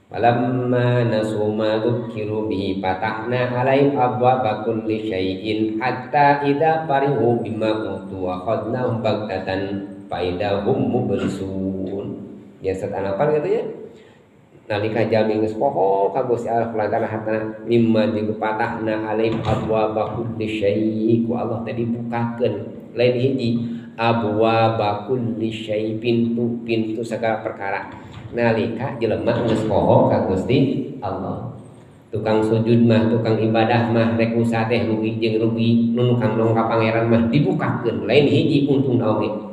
Falamma nasu ma dzukiru bihi fatahna alaihim abwaaba kulli syai'in hatta idza farihu bima utu akhadnahum baghtatan fa idza hum mublisun. Biasa tanapan gitu ya. Nalika jalmi geus poho ka Gusti Allah lantaran hartana mimma dipatahna alaihim abwaaba kulli syai' ku Allah teh dibukakeun lain hiji abwaaba kulli syai' pintu-pintu segala perkara. Nalika jelema geus poho ka Gusti Allah. Tukang sujud mah, tukang ibadah mah rek usaha teh rugi jeung rugi, nu nukang nong ka pangeran mah dibukakeun lain hiji untung oge.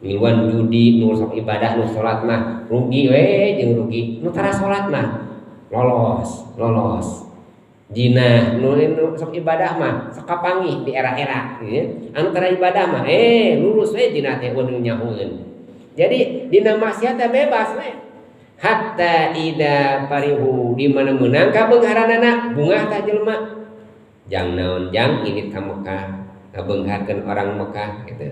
Miluan judi nu sok ibadah nu salat mah rugi we jeung rugi, nu tara salat mah lolos, lolos. Jinah nu sok ibadah mah sok kapanggih di era-era gitu. Anu tara ibadah mah lulus we jinah teh eueuh nyahoeun. Jadi dina maksiat teh bebas we. Hatta ida parihu di mana meunang kabeungharanana bungah tah jelema. Jang naon jang ini ka Mekah ngabeungharkeun orang Mekah gitu.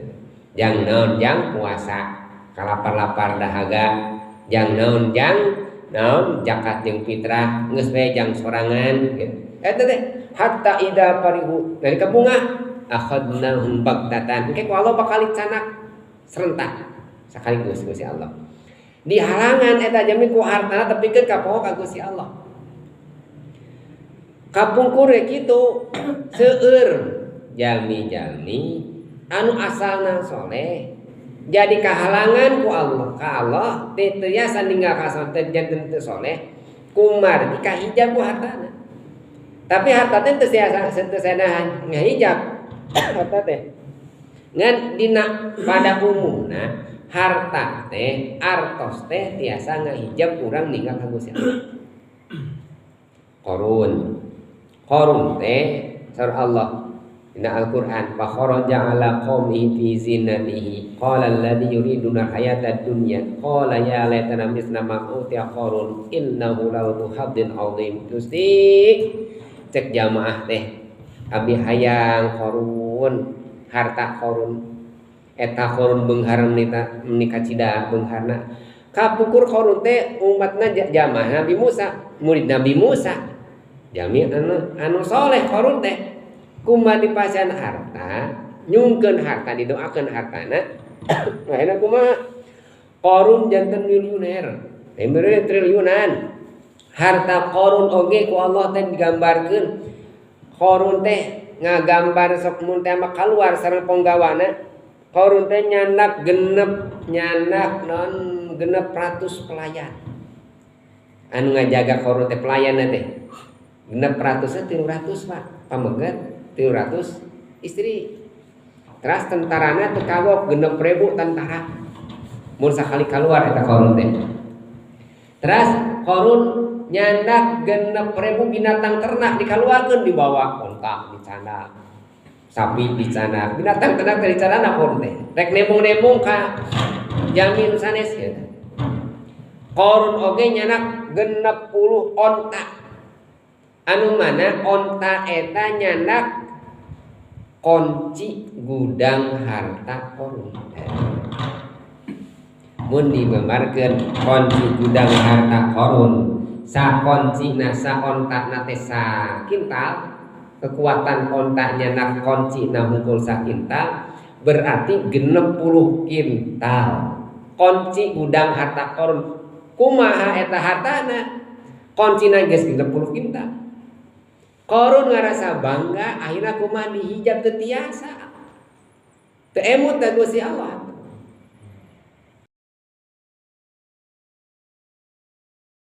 Jang naon jang puasa kalapar-lapar dahaga. Jang naon jang naon zakat jeung fitrah geus we jang sorangan gitu. Eta teh hatta ida parihu dari kabungah akhadnahum baghtatan. Engke ku Allah bakal dicanak serentak sekaligus Gusti Allah. Dihalangan eta jami ku hartana tepikeun ka poho ka Gusti Allah. Kapungkur we kitu seueur jalmi-jalmi anu asalna soleh jadi kahalangan ku Allah ka Allah teu tiasa ninggal ka teu janten teu soleh kumargi kahijab ku hartana. Tapi harta teh teu tiasa teu tiasa ngahijab harta teh. Ngan dina pada umumna harta teh artos teh tiasa ngahijab urang ninggal ka Gusti Allah. Qarun. Qarun teh saur Allah dina Al-Qur'an fa kharaja ala qaumihi fi zinatihi qala alladzi yuriduna hayatad dunya qala ya laitana misla ma utiya Qarun innahu ladzu haddin azim. Gusti cek jamaah teh abdi hayang Qarun harta Qarun eta Qarun beunghar menika cida beungharna kapungkur Qarun teh umatna jamaah Nabi Musa murid Nabi Musa jami anu soleh Qarun teh kumaha dipasihan harta nyungkeun harta didoakeun hartana akhirna kumaha Qarun janten miliuner miliuner triliunan harta Qarun oge ku Allah teh digambarkeun Qarun teh ngagambar sok mun teh mah kaluar sareng ponggawana Qarun teh nyandak genep nyandak non genep ratus pelayan anu ngajaga Qarun teh pelayanna teh genep ratusna 300 Pak pameget 300 istri teras tentarana teu kagok 6.000 tentara mun sakali kaluar eta Qarun teh teras Qarun nyandak 6.000 binatang ternak dikaluarkeun dibawa onta dicandak sapi dicandak binatang ternak teh dicandak Qarun teh rek nembung-nembung ka jalmi nu sanes gitu. Qarun oge nyandak 60 onta anu mana onta eta nyandak kunci gudang harta Qarun. Mun digambarkeun kunci gudang harta Qarun sakoncina saontana teh sakintal kekuatan ontanya nak kuncina hungkul sakintal berarti 60 kintal kunci gudang harta Qarun kumaha eta hartana kuncina geus 60 kintal Qarun ngarasa bangga akhirna kumaha dihijab teu tiasa teu emut da Gusti Allah.